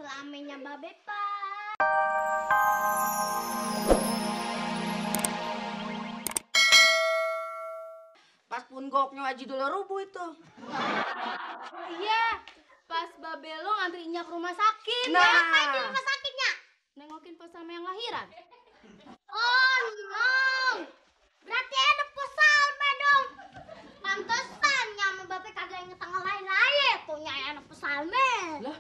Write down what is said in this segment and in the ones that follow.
selamanya Babe Pak. Pas punggoknya Aji dulu rubuh itu. Iya, pas Babe lo ngantrinya ke rumah sakit. Nah. Ngapain di rumah sakitnya? Nengokin pos sama yang lahiran. Oh, no. Berarti ada pos Salma dong. Pantesan sama Babe kagak inget tanggal lahir tuh nyai anak pos Salma. Lah.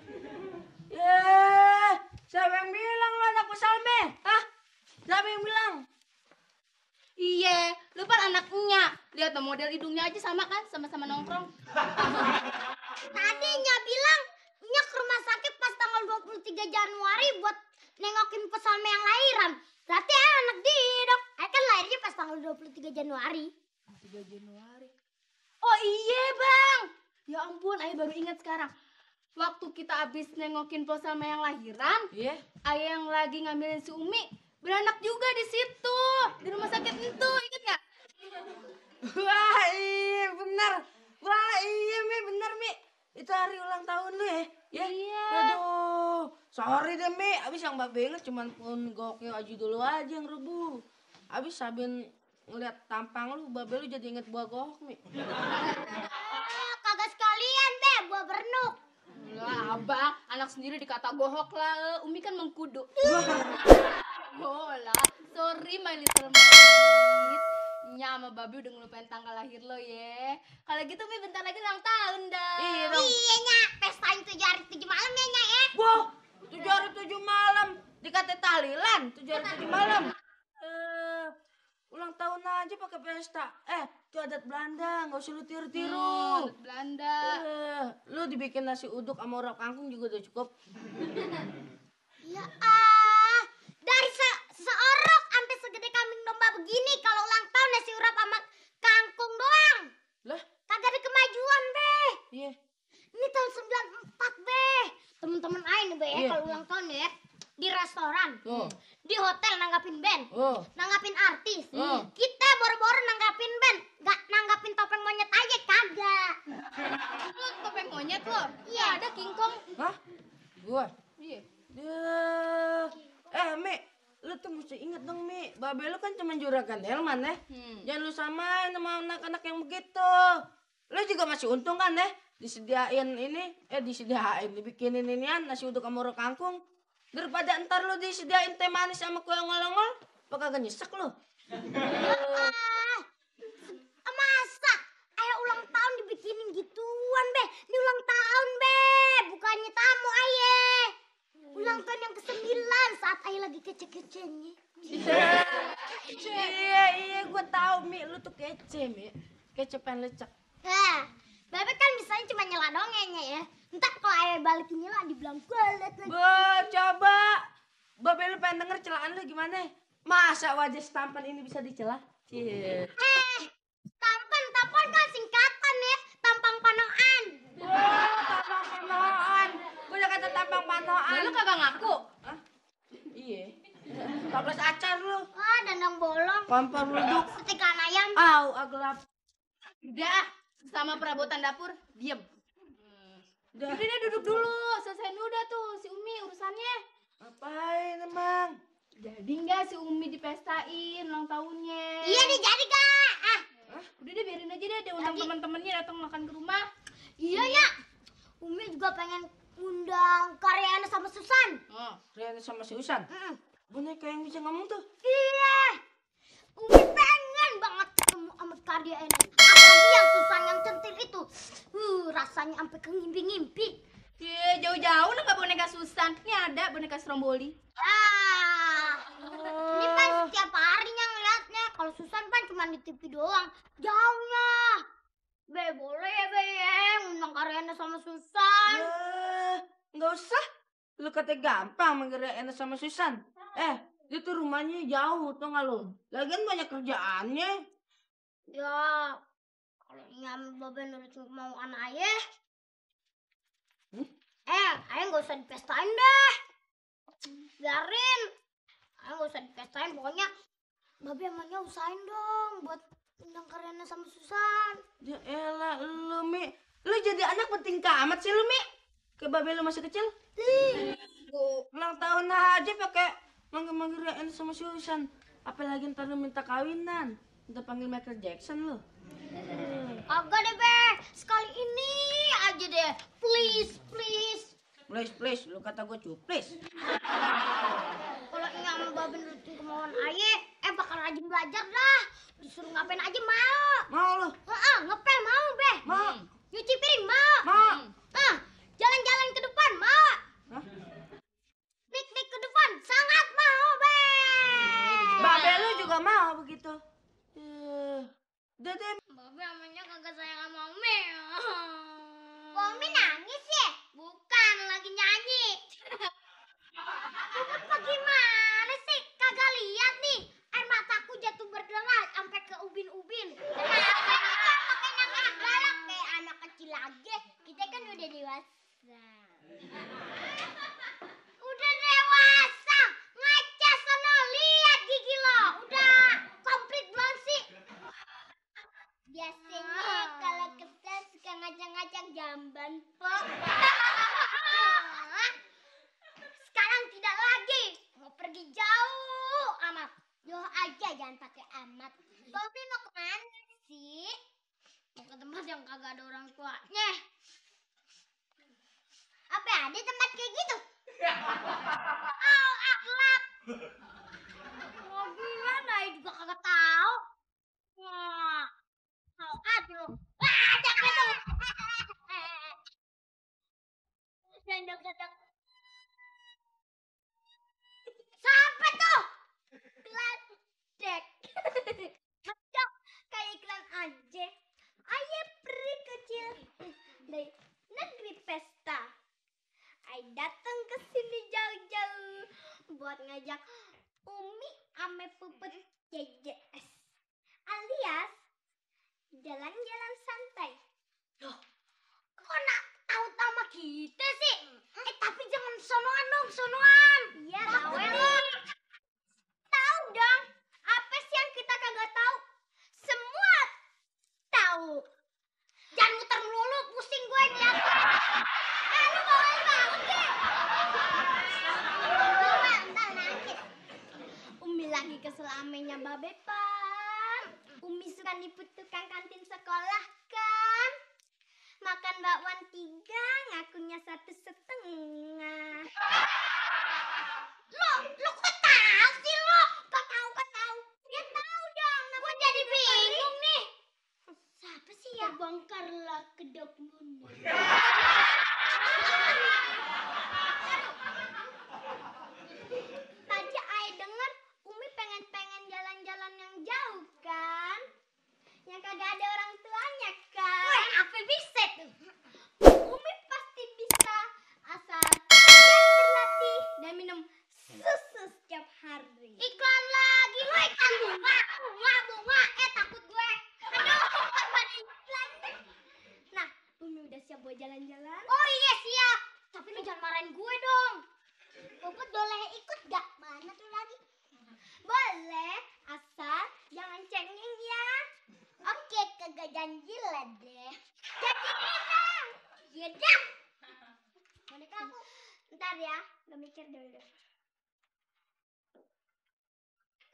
Siapa yang bilang lo anak pesalme? Hah? Siapa yang bilang? Iya, lu kan anaknya. Lihat tuh model hidungnya aja sama kan, sama-sama nongkrong. Tadi Nya bilang Nya ke rumah sakit pas tanggal 23 Januari buat nengokin pesalme yang lahiran. Berarti anak dia dong. Kan lahirnya pas tanggal 23 Januari. 3 Januari. Oh iya bang. Ya ampun, Ayah baru ingat sekarang. Waktu kita habis nengokin pesalme yang lahiran, Iya. Ayah yang lagi ngambilin si Umi beranak juga di situ, di rumah sakit itu, inget nggak? Wah iya bener. Wah iya Mi, bener Mi. Itu hari ulang tahun lu ya? Ya? Iya. Aduh, sorry deh Mi. Abis yang Mbak Bella cuman punggoknya Aji dulu aja yang rebuh. Abis Sabin ngeliat tampang lu, Mbak Bella jadi inget buah gohok Mi. Kagak sekalian deh, buah bernuk. Lah abang, anak sendiri dikata gohok lah, Umi kan mengkudu. Bola, sorry my little maid. Nya sama Babi udah ngelupain tanggal lahir lo ya. Kalau gitu Mi bentar lagi ulang tahun dah. Iya dong. Iya Nya, pestain 7 hari 7 malam ya Nya ya. Wah, 7 hari 7 malam. Dikata tahlilan, 7 hari 7 malam. Ulang tahun aja pakai pesta. Itu adat Belanda, nggak usah lu tiru-tiru. Belanda. Lu dibikin nasi uduk sama urap kangkung juga udah cukup. Ya dari seorok sampai segede kambing domba begini kalau ulang tahun nasi urap sama kangkung doang. Lah, Kagak ada kemajuan, Be. iya. Ini tahun 94, Be. Temen-temen aja nih, Be, Iya. kalau ulang tahun ya. Di restoran, Oh. di hotel nanggapin band, Oh. nanggapin artis. Oh. Kita boro-boro nanggapin band, gak nanggapin topeng monyet aja kagak. Lu topeng monyet lo? Iya, ada King Kong. Hah? Gua? Iya. Mi, lu tuh mesti inget dong, Mi. Babe lu kan cuma juragan Helman ya. Jangan lu samain sama anak-anak yang begitu. Lu juga masih untung kan ya? Dibikinin inian nasi uduk sama urap kangkung. Daripada ntar lu disediain teh manis sama kue ongol-ongol, bakal nyesek lu. Masa ayah ulang tahun dibikinin gituan, Be? Ini ulang tahun, Be. Bukannya tamu, ayah. Ulang tahun yang ke-9 saat ayah lagi kece-kecenya. Iya, gue tahu Mi, lu tuh kece, Mi. Kece pengen lecek. Babe kan bisanya cuma nyela doang ya. Ntar kalau ayah balikin nyela dibilang kualet lagi. Coba. Babe lu pengen denger celaan lu gimana? Masa wajah setampan ini bisa dicela? Cie. Tampan kan singkatan ya. Tampang panoan. Tampang panoan. Gue udah kata tampang panoan. Lu kagak ngaku? Hah? Iya. 14 acar lu. Wah, dandang bolong. Kompor luduk. Setikan ayam. Au, agelap. Udah, sama perabotan dapur, diem. Udah. Udah deh, duduk dulu. Selesaiin udah tuh si Umi urusannya. Ngapain emang? Jadi nggak si Umi dipestain ulang tahunnya? Iya nih, jadi Kak. Udah deh, biarin aja deh. Dia undang teman-temannya datang makan ke rumah. Iya ya. Umi juga pengen undang Karyana sama Susan. Oh, Riana sama si Usan. Boneka yang bisa ngomong tuh. Iya. Umi pengen banget ketemu sama Karyana. Apalagi yang Susan yang centil itu. Rasanya sampai ke ngimpi-ngimpi. Iya, jauh-jauh lah nggak boneka Susan. Ini ada boneka Stromboli. Ini kan setiap harinya ngeliatnya. Kalau Susan kan cuma di TV doang. Jauhnya. Be, boleh ya, Be, ngundang Karyana sama Susan. Nggak usah. Lu kata gampang manggil Riana sama Susan. Dia tuh rumahnya jauh, tau nggak lu? Lagian banyak kerjaannya. Ya, kalau nyam Babe nurut kemauan ayah. Ayah nggak usah dipestain deh. Biarin. Ayah nggak usah dipestain, pokoknya Babe emangnya usahain dong buat undang Karyana sama Susan. Ya elah lu Mi. Lu jadi anak penting amat sih lu Mi. Kayak babe lu masih kecil. Ulang tahun aja pakai manggil-manggil Rian sama Susan. Apalagi ntar lu minta kawinan. Minta panggil Michael Jackson lu. Agak deh, Be. Sekali ini aja deh. Please, please. Please, lu kata gue cuplis. Kalau Nya sama Babe nurutin kemauan Aye, bakal rajin belajar dah. Disuruh ngapain aja mau. Mau lu? Ngepel mau, Be. Mau. Nyuci piring mau. Mau. Jalan-jalan ke depan mau. Hah? Piknik ke depan sangat mau, Be. Babe lu juga mau begitu. Udah deh. Babe namanya kagak sayang sama Umi. Umi nangis ya? Bukan, lagi nyanyi. Apa gimana sih? Kagak lihat nih. Air mataku jatuh berderai sampai ke ubin-ubin. Kenapa pakai nangis galak kayak anak kecil aja? Kita kan udah dewasa. Udah dewasa. Ngaca sono, lihat gigi lo. Udah komplit belum sih? Biasanya kalau kesel suka ngacang-ngacang jamban, Po. Sekarang tidak lagi. Mau pergi jauh amat. Jauh aja, jangan pakai amat. Bobby mau kemana sih? Mau ke tempat yang kagak ada orang tuanya. Apa ada tempat kayak gitu? Akhlak. Mau gimana? Ya juga kagak tahu. Wah. Aduh. Jatuh. Sendok. Sampai tuh. Ledek. Macam kayak iklan aja. Ayo peri kecil dari negeri pesta. Ayo datang ke sini jauh-jauh buat ngajak Umi ame puput JJS alias jalan-jalan santai. Loh, kok nak tahu sama kita sih? Tapi jangan sonoan dong, sonoan. Iya, tahu lo. Tahu dong. Apa sih yang kita kagak tahu? Semua tahu. Jangan muter melulu, pusing gue ngeliat. Lu bawel banget deh. Ntar nangis. Umi lagi kesel amenya Babe, Pan. Umi suka nipu tukang kantin sekolah kan? Makan bakwan 3, ngakunya 1,5. Lo kok tahu sih lo? Kok tahu? Ya tahu dong. Gue jadi bingung nih. Siapa sih ya? Bongkarlah kedokmu. Tadi Ai denger Umi pengen jalan-jalan yang jauh kan? Yang kagak ada orang tuanya kan? Weh, apa bisa tuh? Umi pasti bisa asal dia berlatih dan minum susu setiap hari. Iklan lagi, lo iklan bunga. Takut gue. Aduh, pada iklan deh. Nah, Umi udah siap buat jalan-jalan? Oh iya siap. Tapi lu jangan marahin gue dong. Puput boleh ikut gak? Mana tuh lagi? Boleh, asal jangan cengeng ya. Oke, kagak janji lah deh. Janji dong. Iya dah. Boneka aku. Ntar ya, gue mikir dulu.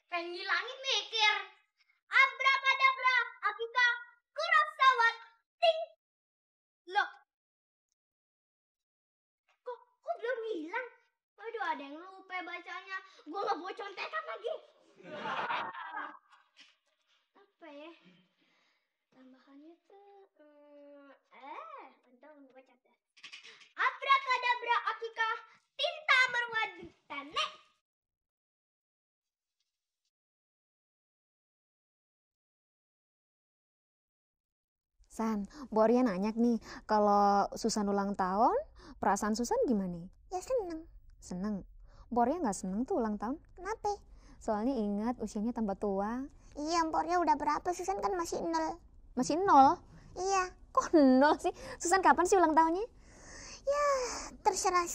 Pengen ngilangin mikir. Abrakadabra, Akika, Kurosawat, ting. Loh. Kok belum hilang? Waduh, ada yang lupa bacanya. Gue gak bawa contekan lagi. Apa ya? Tambahannya tuh... untung gue catat. Abrakadabra, Akika, tinta berwarna tanek. San, Bu Arya nanya nih, kalau Susan ulang tahun, perasaan Susan gimana? Ya seneng. Seneng. Bu Arya nggak seneng tuh ulang tahun? Kenapa? Soalnya ingat usianya tambah tua. Iya, Empornya udah berapa? Susan kan masih 0. Masih 0? Iya. Kok 0 sih? Susan kapan sih ulang tahunnya? Ya, terserah.